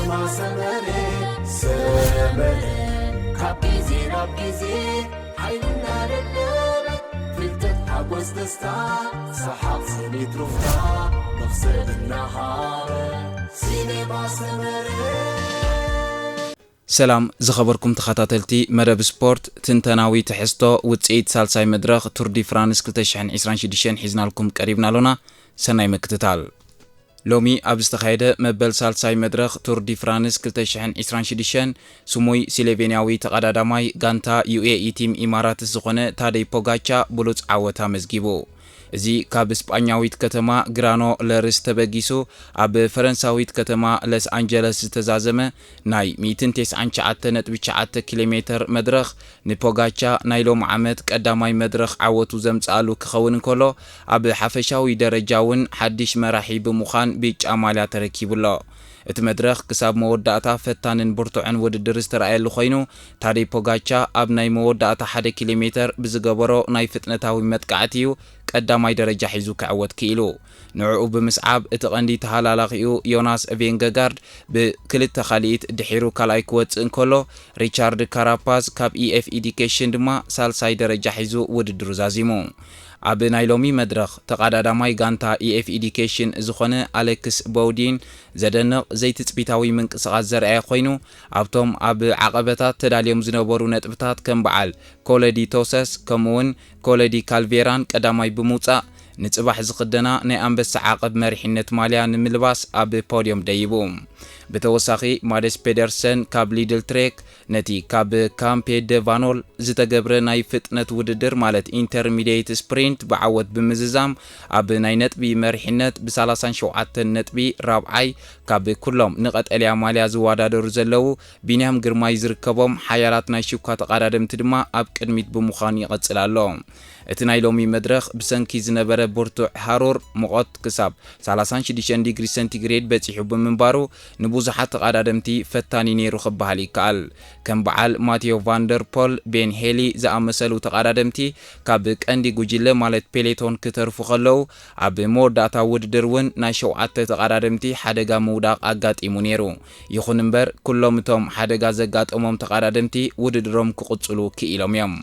ሰመረ ሰመረ ካብ ግዜ ናብ ግዜ ሓይልና ደደበ ፍልጠት ሓጎስ ደስታ ሰሓቕ ስኒት ሩፍታ መኽሰብ እናሃበ ሲኔማ ሰመረ። ሰላም ዝኸበርኩም ተኸታተልቲ መደብ ስፖርት፣ ትንተናዊ ትሕዝቶ ውፅኢት ሳልሳይ መድረኽ ቱር ዲ ፍራንስ ክልተ ሽሕን ዕስራን ሽዱሽተን ሒዝናልኩም ቀሪብና ኣሎና። ሰናይ ምክትታል። ሎሚ ኣብ ዝተኻየደ መበል ሳልሳይ መድረኽ ቱር ዲ ፍራንስ ክልተ ሽሕን ዕስራን ሽዱሽተን ስሙይ ስሎቬንያዊ ተቐዳዳማይ ጋንታ ዩ ኤ ኢ ቲም ኢማራትስ ዝኾነ ታደይ ፖጋቻ ብሉጽ ዓወት ኣመዝጊቡ። እዚ ካብ ስጳኛዊት ከተማ ግራኖ ለርስ ተበጊሱ ኣብ ፈረንሳዊት ከተማ ለስ ኣንጀለስ ዝተዛዘመ ናይ ሚእትን ተስዓን ትሽዓተ ነጥቢ ትሽዓተ ኪሎ ሜተር መድረኽ ንፖጋቻ ናይ ሎሚ ዓመት ቀዳማይ መድረኽ ዓወቱ ዘምጽኣሉ ክኸውን እንከሎ፣ ኣብ ሓፈሻዊ ደረጃ እውን ሓድሽ መራሒ ብምዃን ብጫ ማልያ ተረኪቡ ኣሎ። እቲ መድረኽ ክሳብ መወዳእታ ፈታንን ብርቱዕን ውድድር ዝተረኣየሉ ኮይኑ፣ ታደይ ፖጋቻ ኣብ ናይ መወዳእታ ሓደ ኪሎ ሜተር ብዝገበሮ ናይ ፍጥነታዊ መጥቃዕቲ እዩ ቀዳማይ ደረጃ ሒዙ ክዕወት ክኢሉ። ንዕኡ ብምስዓብ እቲ ቀንዲ ተሃላላኺኡ ዮናስ ቬንገጋርድ ብክልተ ካልኢት ድሒሩ ካልኣይ ክወጽእ እንከሎ፣ ሪቻርድ ካራፓዝ ካብ ኢ ኤፍ ኢዲኬሽን ድማ ሳልሳይ ደረጃ ሒዙ ውድድሩ ዛዚሙ። ኣብ ናይ ሎሚ መድረኽ ተቐዳዳማይ ጋንታ ኢ ኤፍ ኢዲኬሽን ዝኾነ ኣሌክስ ቦውዲን ዘደንቕ ዘይትጽቢታዊ ምንቅስቓስ ዘርኣየ ኮይኑ፣ ኣብቶም ኣብ ዓቐበታት ተዳልዮም ዝነበሩ ነጥብታት ከም በዓል ኮለዲ ቶሰስ ከምኡውን ኮለዲ ካልቬራን ቀዳማይ ብምውጻእ፣ ንጽባሕ ዝኽደና ናይ ኣንበሳ ዓቐብ መሪሕነት ማልያ ንምልባስ ኣብ ፖድዮም ደይቡ። ብተወሳኺ ማደስ ፔደርሰን ካብ ሊድል ትሬክ ነቲ ካብ ካምፔ ደ ቫኖል ዝተገብረ ናይ ፍጥነት ውድድር ማለት ኢንተርሚዲየት ስፕሪንት ብዓወት ብምዝዛም ኣብ ናይ ነጥቢ መሪሕነት ብ ሰላሳን ሸውዓተን ነጥቢ ራብዓይ ካብ ኩሎም ንቐጠልያ ማልያ ዝወዳደሩ ዘለዉ ቢንያም ግርማይ ዝርከቦም ሓያላት ናይ ሽኳ ተቐዳደምቲ ድማ ኣብ ቅድሚት ብምዃን ይቐጽል ኣሎ። እቲ ናይ ሎሚ መድረኽ ብሰንኪ ዝነበረ ብርቱዕ ሃሩር ሙቐት ክሳብ ሰላሳን ሽዱሽተን ዲግሪ ሰንቲግሬድ በጺሑ ብምንባሩ ንብዙሓት ተቐዳደምቲ ፈታኒ ነይሩ ክበሃል ይከኣል። ከም በዓል ማቴዮ ቫንደር ፖል፣ ቤን ሄሊ ዝኣመሰሉ ተቐዳደምቲ ካብ ቀንዲ ጉጅለ ማለት ፔሌቶን ክተርፉ ከለዉ ኣብ መወዳእታ ውድድር እውን ናይ ሸውዓተ ተቐዳደምቲ ሓደጋ ምውዳቕ ኣጋጢሙ ነይሩ። ይኹን እምበር ኩሎም እቶም ሓደጋ ዘጋጠሞም ተቐዳደምቲ ውድድሮም ክቕጽሉ ክኢሎም እዮም።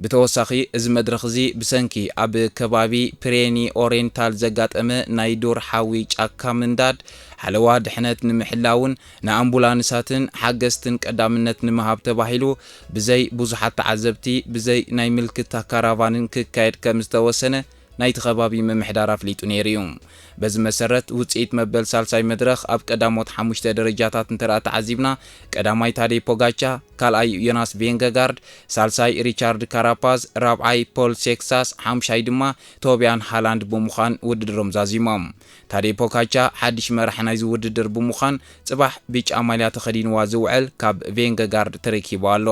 ብተወሳኺ እዚ መድረኽ እዚ ብሰንኪ ኣብ ከባቢ ፕሬኒ ኦሬንታል ዘጋጠመ ናይ ዱር ሓዊ ጫካ ምንዳድ ሓለዋ ድሕነት ንምሕላውን ንኣምቡላንሳትን ሓገዝትን ቀዳምነት ንምሃብ ተባሂሉ ብዘይ ብዙሓት ተዓዘብቲ ብዘይ ናይ ምልክታ ካራቫንን ክካየድ ከም ዝተወሰነ ናይቲ ከባቢ ምምሕዳር ኣፍሊጡ ነይሩ እዩ። በዚ መሰረት ውፅኢት መበል ሳልሳይ መድረኽ ኣብ ቀዳሞት ሓሙሽተ ደረጃታት እንተ ተዓዚብና ቀዳማይ ታደይ ፖጋቻ፣ ካልኣይ ዮናስ ቬንገጋርድ፣ ሳልሳይ ሪቻርድ ካራፓዝ፣ ራብዓይ ፖል ሴክሳስ፣ ሓምሻይ ድማ ቶቢያን ሃላንድ ብምዃን ውድድሮም ዛዚሞም። ታደይ ፖጋቻ ሓድሽ መራሕ ናይዚ ውድድር ብምዃን ጽባሕ ብጫ ማልያ ተኸዲንዋ ዝውዕል ካብ ቬንገጋርድ ተረኪቡ ኣሎ።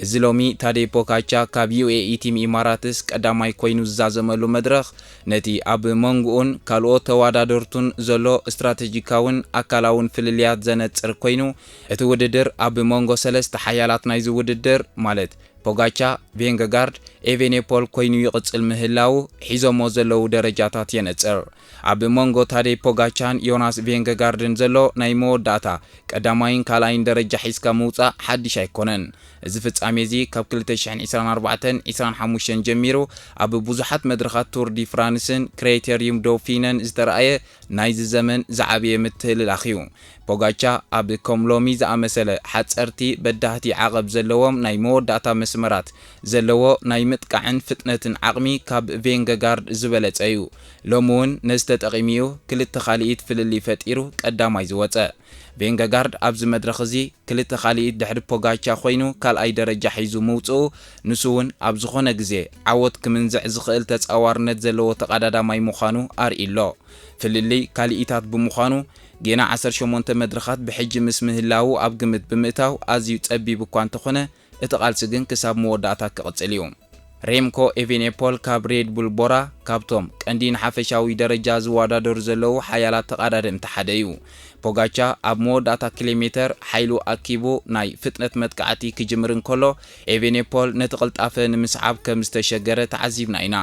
እዚ ሎሚ ታደይ ፖጋቻ ካብ ዩ ኤ ኢ ቲም ኢማራትስ ቀዳማይ ኮይኑ ዝዛዘመሉ መድረኽ ነቲ ኣብ መንጎኡን ካልኦት ተወዳደርቱን ዘሎ ስትራተጂካውን ኣካላውን ፍልልያት ዘነጽር ኮይኑ እቲ ውድድር ኣብ መንጎ ሰለስተ ሓያላት ናይዚ ውድድር ማለት ፖጋቻ፣ ቬንገጋርድ፣ ኤቬኔፖል ኮይኑ ይቕጽል ምህላዉ ሒዞሞ ዘለዉ ደረጃታት የነጽር። ኣብ መንጎ ታደይ ፖጋቻን ዮናስ ቬንገጋርድን ዘሎ ናይ መወዳእታ ቀዳማይን ካልኣይን ደረጃ ሒዝካ ምውጻእ ሓድሽ ኣይኮነን። እዚ ፍጻሜ እዚ ካብ ክልተ ሽሕን ዕስራን ኣርባዕተን ዕስራን ሓሙሽተን ጀሚሩ ኣብ ብዙሓት መድረኻት ቱር ዲ ፍራንስን ክሬተሪዩም ዶፊነን ዝተረኣየ ናይዚ ዘመን ዝዓበየ ምትህልላኽ እዩ። ፖጋቻ ኣብ ከም ሎሚ ዝኣመሰለ ሓጸርቲ በዳህቲ ዓቐብ ዘለዎም ናይ መወዳእታ መስመራት ዘለዎ ናይ ምጥቃዕን ፍጥነትን ዓቕሚ ካብ ቬንገጋርድ ዝበለጸ እዩ። ሎሚ እውን ነዚ ተጠቒሙ እዩ ክልተ ካልኢት ፍልልይ ፈጢሩ ቀዳማይ ዝወጸ። ቬንገጋርድ ኣብዚ መድረኽ እዚ ክልተ ካልኢት ድሕሪ ፖጋቻ ኮይኑ ካልኣይ ደረጃ ሒዙ ምውጽኡ ንሱ እውን ኣብ ዝኾነ ግዜ ዓወት ክምንዝዕ ዝኽእል ተጻዋርነት ዘለዎ ተቐዳዳማይ ምዃኑ ኣርእዩ ኣሎ። ፍልልይ ካልኢታት ብምዃኑ ጌና ዓሰርተ ሸሞንተ መድረኻት ብሕጂ ምስ ምህላዉ ኣብ ግምት ብምእታው ኣዝዩ ጸቢብ እኳ እንተኾነ እቲ ቃልሲ ግን ክሳብ መወዳእታ ክቕጽል እዩ። ሬምኮ ኤቬኔፖል ካብ ሬድ ቡል ቦራ ካብቶም ቀንዲ ንሓፈሻዊ ደረጃ ዝወዳደሩ ዘለዉ ሓያላት ተቐዳደምቲ ሓደ እዩ። ፖጋቻ ኣብ መወዳእታ ኪሎ ሜተር ሓይሉ ኣኪቡ ናይ ፍጥነት መጥቃዕቲ ክጅምር እንከሎ ኤቬኔፖል ነቲ ቅልጣፈ ንምስዓብ ከም ዝተሸገረ ተዓዚብና ኢና።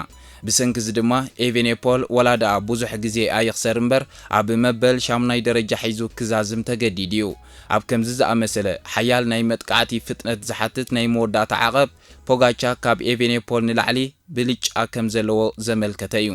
ብሰንኪ እዚ ድማ ኤቬኔፖል ዋላ ደኣ ብዙሕ ግዜ ኣይኽሰር እምበር፣ ኣብ መበል ሻምናይ ደረጃ ሒዙ ክዛዝም ተገዲዱ እዩ። ኣብ ከምዚ ዝኣመሰለ ሓያል ናይ መጥቃዕቲ ፍጥነት ዝሓትት ናይ መወዳእታ ዓቐብ፣ ፖጋቻ ካብ ኤቬኔፖል ንላዕሊ ብልጫ ከም ዘለዎ ዘመልከተ እዩ።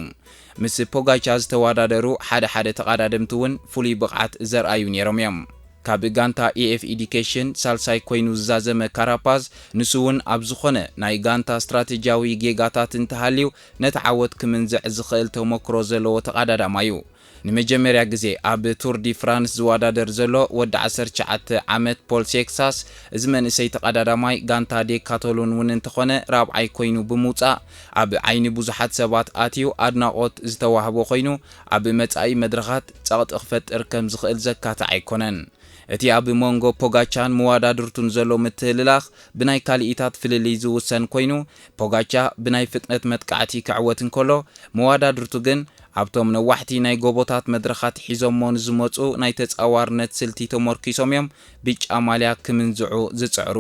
ምስ ፖጋቻ ዝተወዳደሩ ሓደ ሓደ ተቐዳደምቲ እውን ፍሉይ ብቕዓት ዘርኣዩ ነይሮም እዮም። ካብ ጋንታ ኤኤፍ ኤዱኬሽን ሳልሳይ ኮይኑ ዝዛዘመ ካራፓዝ፣ ንሱ እውን ኣብ ዝኾነ ናይ ጋንታ ስትራቴጂያዊ ጌጋታት እንተሃልዩ፣ ነቲ ዓወት ክምንዝዕ ዝኽእል ተመክሮ ዘለዎ ተቐዳዳማይ እዩ። ንመጀመርያ ግዜ ኣብ ቱር ዲ ፍራንስ ዝወዳደር ዘሎ ወዲ ዓሰርተ ትሽዓተ ዓመት ፖል ሴክሳስ፣ እዚ መንእሰይ ተቐዳዳማይ ጋንታ ዴካቶሎን እውን እንተኾነ ራብዓይ ኮይኑ ብምውጻእ፣ ኣብ ዓይኒ ብዙሓት ሰባት ኣትዩ ኣድናቖት ዝተዋህቦ ኮይኑ፣ ኣብ መጻኢ መድረኻት ጸቕጢ ክፈጥር ከም ዝኽእል ዘካትዕ ኣይኮነን። እቲ ኣብ መንጎ ፖጋቻን መወዳድርቱን ዘሎ ምትህልላኽ ብናይ ካልኢታት ፍልልይ ዝውሰን ኮይኑ፣ ፖጋቻ ብናይ ፍጥነት መጥቃዕቲ ክዕወት እንከሎ፣ መወዳድርቱ ግን ኣብቶም ነዋሕቲ ናይ ጎቦታት መድረኻት ሒዞሞ ንዝመጹ ናይ ተጻዋርነት ስልቲ ተመርኪሶም እዮም ብጫ ማልያ ክምንዝዑ ዝጽዕሩ።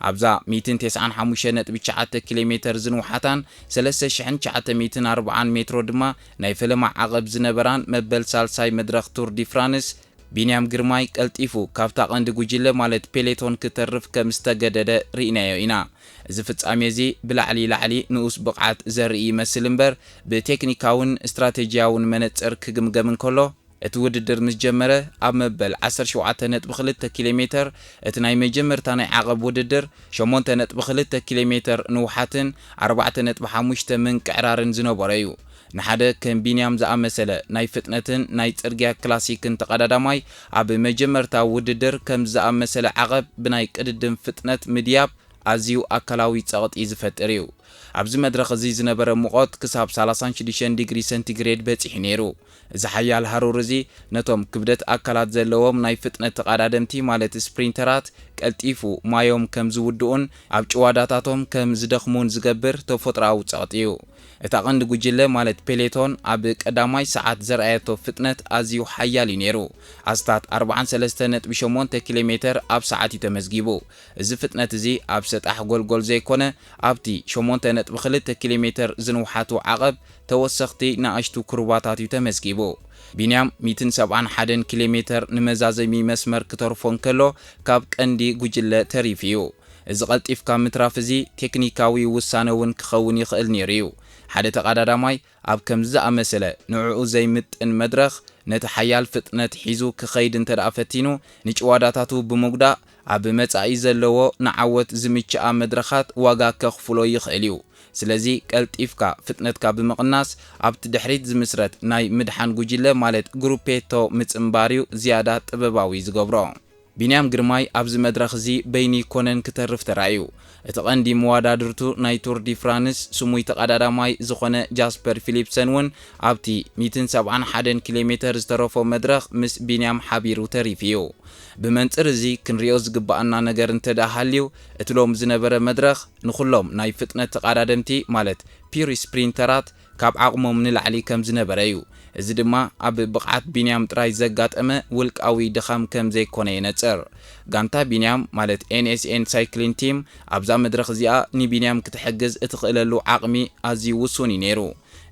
ኣብዛ ሚእትን ተስዓን ሓሙሽተ ነጥቢ ትሽዓተ ኪሎ ሜተር ዝንውሓታን ሰለስተ ሽሕን ትሽዓተ ሚእትን ኣርባዓን ሜትሮ ድማ ናይ ፈለማ ዓቐብ ዝነበራን መበል ሳልሳይ መድረኽ ቱር ዲ ፍራንስ፣ ቢንያም ግርማይ ቀልጢፉ ካብታ ቀንዲ ጉጅለ ማለት ፔሌቶን ክተርፍ ከም ዝተገደደ ርኢናዮ ኢና። እዚ ፍጻሜ እዚ ብላዕሊ ላዕሊ ንኡስ ብቕዓት ዘርኢ ይመስል እምበር፣ ብቴክኒካውን ስትራቴጂያውን መነጽር ክግምገም እንከሎ፣ እቲ ውድድር ምስ ጀመረ ኣብ መበል ዓሰርተ ሸውዓተ ነጥቢ ክልተ ኪሎ ሜተር፣ እቲ ናይ መጀመርታ ናይ ዓቐብ ውድድር ሸሞንተ ነጥቢ ክልተ ኪሎ ሜተር ንውሓትን ኣርባዕተ ነጥቢ ሓሙሽተ ምንቅዕራርን ዝነበሮ እዩ። ንሓደ ከም ቢንያም ዝኣመሰለ ናይ ፍጥነትን ናይ ጽርግያ ክላሲክን ተቐዳዳማይ፣ ኣብ መጀመርታ ውድድር ከም ዝኣመሰለ ዓቐብ ብናይ ቅድድም ፍጥነት ምድያብ ኣዝዩ ኣካላዊ ጸቕጢ ዝፈጥር እዩ። ኣብዚ መድረኽ እዚ ዝነበረ ሙቐት ክሳብ ሰላሳን ሽዱሽተን ዲግሪ ሰንቲግሬድ በጺሑ ነይሩ። እዚ ሓያል ሃሩር እዚ ነቶም ክብደት ኣካላት ዘለዎም ናይ ፍጥነት ተቐዳደምቲ ማለት ስፕሪንተራት ቀልጢፉ ማዮም ከም ዝውድኡን ኣብ ጭዋዳታቶም ከም ዝደኽሙን ዝገብር ተፈጥሮኣዊ ጸቕጢ እዩ። እታ ቀንዲ ጉጅለ ማለት ፔሌቶን ኣብ ቀዳማይ ሰዓት ዘርኣየቶ ፍጥነት ኣዝዩ ሓያል እዩ ነይሩ። ኣስታት ኣርባዓን ሰለስተን ነጥቢ ሸሞንተ ኪሎ ሜተር ኣብ ሰዓት እዩ ተመዝጊቡ። እዚ ፍጥነት እዚ ኣብ ሰጣሕ ጎልጎል ዘይኮነ፣ ኣብቲ ሸሞንተ ነጥቢ ክልተ ኪሎ ሜተር ዝንውሓቱ ዓቐብ ተወሰኽቲ ንኣሽቱ ኩርባታት እዩ ተመዝጊቡ። ቢንያም ሚእትን ሰብዓን ሓደን ኪሎ ሜተር ንመዛዘሚ መስመር ክተርፎ እንከሎ፣ ካብ ቀንዲ ጉጅለ ተሪፉ እዩ። እዚ ቀልጢፍካ ምትራፍ እዚ ቴክኒካዊ ውሳነ እውን ክኸውን ይኽእል ነይሩ እዩ። ሓደ ተቐዳዳማይ ኣብ ከምዚ ዝኣመሰለ ንዕኡ ዘይምጥን መድረኽ ነቲ ሓያል ፍጥነት ሒዙ ክኸይድ እንተ ደኣ ፈቲኑ፣ ንጭዋዳታቱ ብምጉዳእ ኣብ መጻኢ ዘለዎ ንዓወት ዝምችኣ መድረኻት ዋጋ ከኽፍሎ ይኽእል እዩ። ስለዚ ቀልጢፍካ ፍጥነትካ ብምቕናስ ኣብቲ ድሕሪት ዝምስረት ናይ ምድሓን ጉጅለ ማለት ግሩፔቶ ምጽንባር እዩ ዝያዳ ጥበባዊ ዝገብሮ። ቢንያም ግርማይ ኣብዚ መድረኽ እዚ በይኑ ኣይኮነን ክተርፍ ተራእዩ። እቲ ቀንዲ መወዳድርቱ ናይ ቱር ዲ ፍራንስ ስሙይ ተቐዳዳማይ ዝኾነ ጃስፐር ፊሊፕሰን እውን ኣብቲ ሚእትን ሰብዓን ሓደን ኪሎ ሜተር ዝተረፎ መድረኽ ምስ ቢንያም ሓቢሩ ተሪፉ እዩ። ብመንጽር እዚ ክንሪኦ ዝግብኣና ነገር እንተ ደኣ ሃልዩ፣ እቲ ሎም ዝነበረ መድረኽ ንኹሎም ናይ ፍጥነት ተቐዳደምቲ ማለት ፒር ስፕሪንተራት ካብ ዓቕሞም ንላዕሊ ከም ዝነበረ እዩ። እዚ ድማ ኣብ ብቕዓት ቢንያም ጥራይ ዘጋጠመ ውልቃዊ ድኻም ከም ዘይኮነ የነጽር። ጋንታ ቢንያም ማለት ኤንኤስኤን ሳይክሊን ቲም ኣብዛ መድረኽ እዚኣ ንቢንያም ክትሕግዝ እትኽእለሉ ዓቕሚ ኣዝዩ ውሱን እዩ ነይሩ።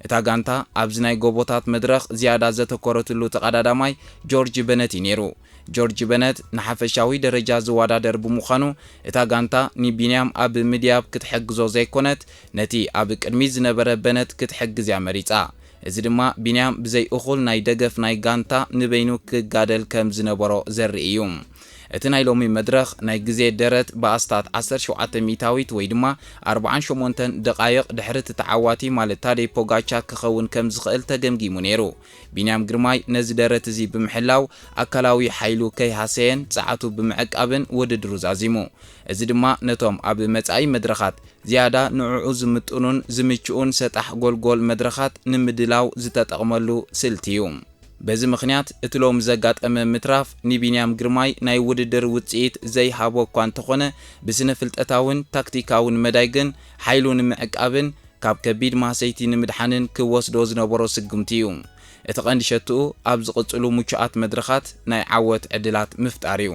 እታ ጋንታ ኣብዚ ናይ ጎቦታት መድረኽ ዝያዳ ዘተኮረትሉ ተቐዳዳማይ ጆርጅ በነት እዩ ነይሩ። ጆርጅ በነት ንሓፈሻዊ ደረጃ ዝወዳደር ብምዃኑ፣ እታ ጋንታ ንቢንያም ኣብ ምድያብ ክትሕግዞ ዘይኮነት፣ ነቲ ኣብ ቅድሚት ዝነበረ በነት ክትሕግዝ እያ መሪጻ። እዚ ድማ ቢንያም ብዘይ እኹል ናይ ደገፍ ናይ ጋንታ ንበይኑ ክጋደል ከም ዝነበሮ ዘርኢ እዩ። እቲ ናይ ሎሚ መድረኽ ናይ ግዜ ደረት ብኣስታት ዓሰርተ ሸውዓተ ሚእታዊት ወይ ድማ ኣርባዓን ሸሞንተን ደቓይቕ ድሕሪ እቲ ተዓዋቲ ማለት ታደይ ፖጋቻ ክኸውን ከም ዝኽእል ተገምጊሙ ነይሩ። ቢንያም ግርማይ ነዚ ደረት እዚ ብምሕላው ኣካላዊ ሓይሉ ከይሃሰየን ጸዓቱ ብምዕቃብን ውድድሩ ዛዚሙ። እዚ ድማ ነቶም ኣብ መጻኢ መድረኻት ዝያዳ ንዕኡ ዝምጥኑን ዝምችኡን ሰጣሕ ጎልጎል መድረኻት ንምድላው ዝተጠቕመሉ ስልቲ እዩ። በዚ ምኽንያት እቲ ሎሚ ዘጋጠመ ምትራፍ ንቢንያም ግርማይ ናይ ውድድር ውጽኢት ዘይሃቦ እኳ እንተኾነ፣ ብስነ ፍልጠታውን ታክቲካውን መዳይ ግን ሓይሉ ንምዕቃብን ካብ ከቢድ ማህሰይቲ ንምድሓንን ክወስዶ ዝነበሮ ስጉምቲ እዩ። እቲ ቀንዲ ሸትኡ ኣብ ዝቕጽሉ ምቹኣት መድረኻት ናይ ዓወት ዕድላት ምፍጣር እዩ።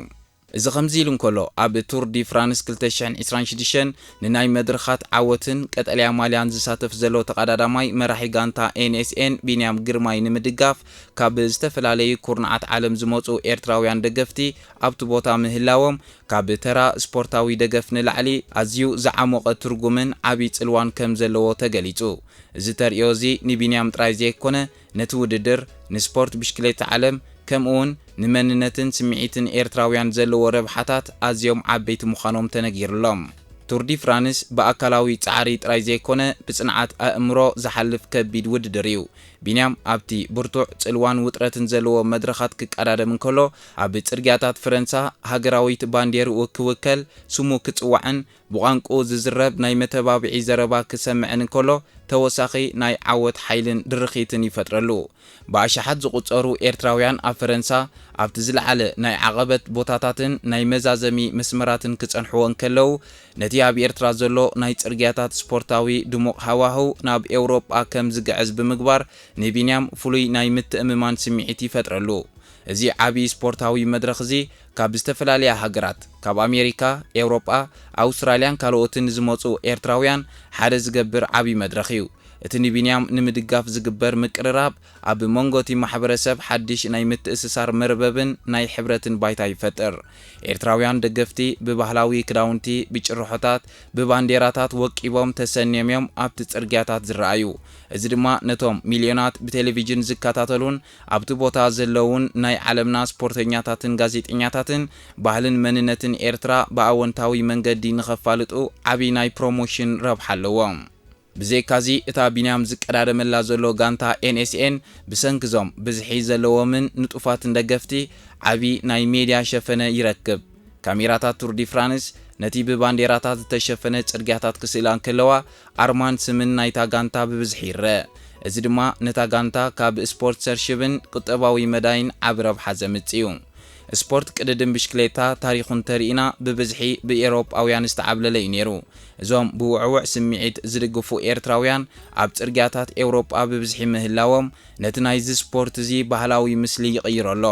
እዚ ከምዚ ኢሉ እንከሎ፣ ኣብ ቱር ዲ ፍራንስ ክልተ ሽሕን ዕስራን ሽዱሽተን ንናይ መድረኻት ዓወትን ቀጠልያ ማልያን ዝሳተፍ ዘሎ ተቐዳዳማይ መራሒ ጋንታ ኤን ኤስ ኤን ቢንያም ግርማይ ንምድጋፍ ካብ ዝተፈላለዩ ኩርናዓት ዓለም ዝመጹ ኤርትራውያን ደገፍቲ ኣብቲ ቦታ ምህላዎም፣ ካብ ተራ ስፖርታዊ ደገፍ ንላዕሊ ኣዝዩ ዝዓሞቐ ትርጉምን ዓቢ ጽልዋን ከም ዘለዎ ተገሊጹ። እዚ ተርእዮ እዚ ንቢንያም ጥራይ ዘይኮነ፣ ነቲ ውድድር፣ ንስፖርት ብሽክሌታ ዓለም፣ ከምኡውን ንመንነትን ስምዒትን ኤርትራውያን ዘለዎ ረብሓታት ኣዝዮም ዓበይቲ ምዃኖም ተነጊሩሎም። ቱር ዲ ፍራንስ ብኣካላዊ ጻዕሪ ጥራይ ዘይኮነ፣ ብጽንዓት ኣእምሮ ዝሓልፍ ከቢድ ውድድር እዩ። ቢንያም ኣብቲ ብርቱዕ ጽልዋን ውጥረትን ዘለዎ መድረኻት ክቀዳደም እንከሎ፣ ኣብ ጽርግያታት ፈረንሳ ሃገራዊት ባንዴርኡ ክውከል፣ ስሙ ክጽዋዕን ብቋንቁኡ ዝዝረብ ናይ መተባብዒ ዘረባ ክሰምዕን እንከሎ፣ ተወሳኺ ናይ ዓወት ሓይልን ድርኺትን ይፈጥረሉ። ብኣሽሓት ዝቑጸሩ ኤርትራውያን ኣብ ፈረንሳ፣ ኣብቲ ዝለዓለ ናይ ዓቐበት ቦታታትን ናይ መዛዘሚ መስመራትን ክጸንሕዎ እንከለዉ፣ ነቲ ኣብ ኤርትራ ዘሎ ናይ ጽርግያታት ስፖርታዊ ድሙቕ ሃዋህው ናብ ኤውሮጳ ከም ዝግዕዝ ብምግባር፣ ንቢንያም ፍሉይ ናይ ምትእምማን ስምዒት ይፈጥረሉ። እዚ ዓቢ ስፖርታዊ መድረኽ እዚ፣ ካብ ዝተፈላለያ ሃገራት፣ ካብ ኣሜሪካ፣ ኤውሮጳ፣ ኣውስትራልያን ካልኦትን ዝመጹ ኤርትራውያን ሓደ ዝገብር ዓቢ መድረኽ እዩ። እቲ ንቢንያም ንምድጋፍ ዝግበር ምቅርራብ፣ ኣብ መንጎ እቲ ማሕበረሰብ ሓድሽ ናይ ምትእስሳር መርበብን ናይ ሕብረትን ባይታ ይፈጥር። ኤርትራውያን ደገፍቲ ብባህላዊ ክዳውንቲ፣ ብጭርሖታት፣ ብባንዴራታት ወቂቦም ተሰንዮም እዮም ኣብቲ ጽርግያታት ዝረኣዩ። እዚ ድማ ነቶም ሚልዮናት ብቴሌቪዥን ዝከታተሉን ኣብቲ ቦታ ዘለውን ናይ ዓለምና ስፖርተኛታትን ጋዜጠኛታትን ባህልን መንነትን ኤርትራ ብኣወንታዊ መንገዲ ንኸፋልጡ ዓቢ ናይ ፕሮሞሽን ረብሓ ኣለዎ። ብዘይካዚ፣ እታ ቢንያም ዝቀዳደመላ ዘሎ ጋንታ ኤን ኤስ ኤን ብሰንኪ እዞም ብዝሒ ዘለዎምን ንጡፋትን ደገፍቲ ዓቢ ናይ ሜድያ ሸፈነ ይረክብ። ካሜራታት ቱር ዲ ፍራንስ ነቲ ብባንዴራታት ዝተሸፈነ ጽርግያታት ክስእላ እንከለዋ፣ ኣርማን ስምን ናይታ ጋንታ ብብዝሒ ይረአ። እዚ ድማ ነታ ጋንታ ካብ ስፖንሰርሺፕን ቁጠባዊ መዳይን ዓቢ ረብሓ ዘምጽእ እዩ። ስፖርት ቅድድም ብሽክሌታ ታሪኹ እንተርኢና፣ ብብዝሒ ብኤውሮጳውያን ዝተዓብለለ እዩ ነይሩ። እዞም ብውዕዉዕ ስምዒት ዝድግፉ ኤርትራውያን ኣብ ጽርግያታት ኤውሮጳ ብብዝሒ ምህላዎም፣ ነቲ ናይዚ ስፖርት እዚ ባህላዊ ምስሊ ይቕይሮ ኣሎ።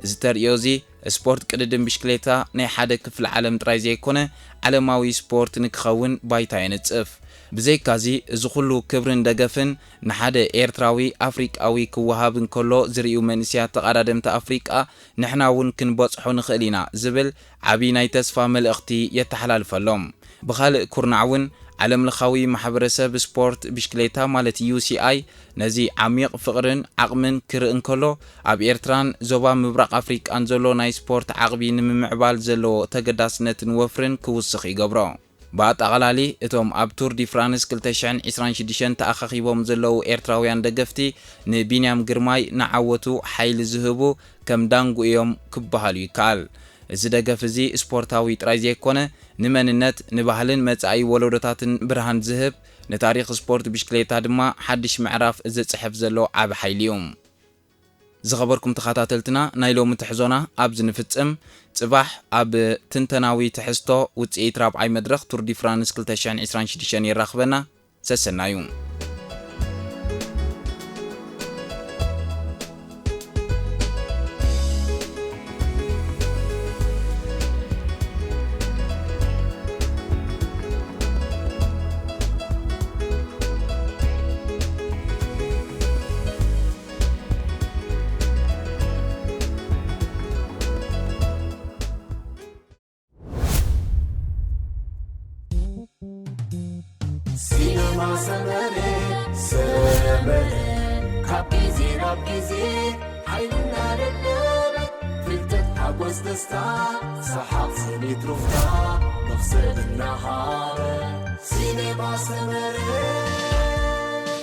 እዚ ተርእዮ እዚ፣ ስፖርት ቅድድም ብሽክሌታ ናይ ሓደ ክፍሊ ዓለም ጥራይ ዘይኮነ፣ ዓለማዊ ስፖርት ንክኸውን ባይታ የንጽፍ። ብዘይካዚ፣ እዚ ኩሉ ክብርን ደገፍን ንሓደ ኤርትራዊ ኣፍሪቃዊ ክወሃብ እንከሎ ዝርእዩ መንእሰያት ተቐዳደምቲ ኣፍሪቃ፣ ንሕና እውን ክንበጽሖ ንኽእል ኢና ዝብል ዓቢ ናይ ተስፋ መልእኽቲ የተሓላልፈሎም። ብኻልእ ኩርናዕ እውን፣ ዓለምለኻዊ ማሕበረሰብ ስፖርት ብሽክሌታ ማለት ዩ ሲ ኣይ ነዚ ዓሚቕ ፍቕርን ዓቕምን ክርኢ እንከሎ፣ ኣብ ኤርትራን ዞባ ምብራቕ ኣፍሪቃን ዘሎ ናይ ስፖርት ዓቕቢ ንምምዕባል ዘለዎ ተገዳስነትን ወፍርን ክውስኽ ይገብሮ። ብኣጠቓላሊ፣ እቶም ኣብ ቱር ዲ ፍራንስ ክልተ ሽሕን ዕስራን ሽዱሽተን ተኣኻኺቦም ዘለዉ ኤርትራውያን ደገፍቲ፣ ንቢንያም ግርማይ ንዓወቱ ሓይሊ ዝህቡ ከም ዳንጉ እዮም ክበሃሉ ይከኣል። እዚ ደገፍ እዚ ስፖርታዊ ጥራይ ዘይኮነ፣ ንመንነት፣ ንባህልን መጻኢ ወለዶታትን ብርሃን ዝህብ፣ ንታሪኽ ስፖርት ብሽክሌታ ድማ ሓድሽ ምዕራፍ ዝጽሕፍ ዘሎ ዓቢ ሓይሊ እዩ። ዝኸበርኩም ተኸታተልትና፣ ናይ ሎሚ ትሕዞና ኣብዚ ንፍጽም። ጽባሕ ኣብ ትንተናዊ ትሕዝቶ ውጽኢት ራብዓይ መድረኽ ቱር ዲ ፍራንስ ክልተ ሽሕን ዕስራን ሽዱሽተን የራኽበና። ሰሰናዩ። ሲነማ ሰመረ፣ ሰመረ፣ ካብ ግዜ ናብ ግዜ ሓይሉ እናደለበ፣ ፍልጠት፣ ሓጎስ፣ ደስታ፣ ሰሓቕ፣ ስኒት፣ ሩፍታ፣ መኽሰብ እናሃበ። ሲነማ ሰመረ።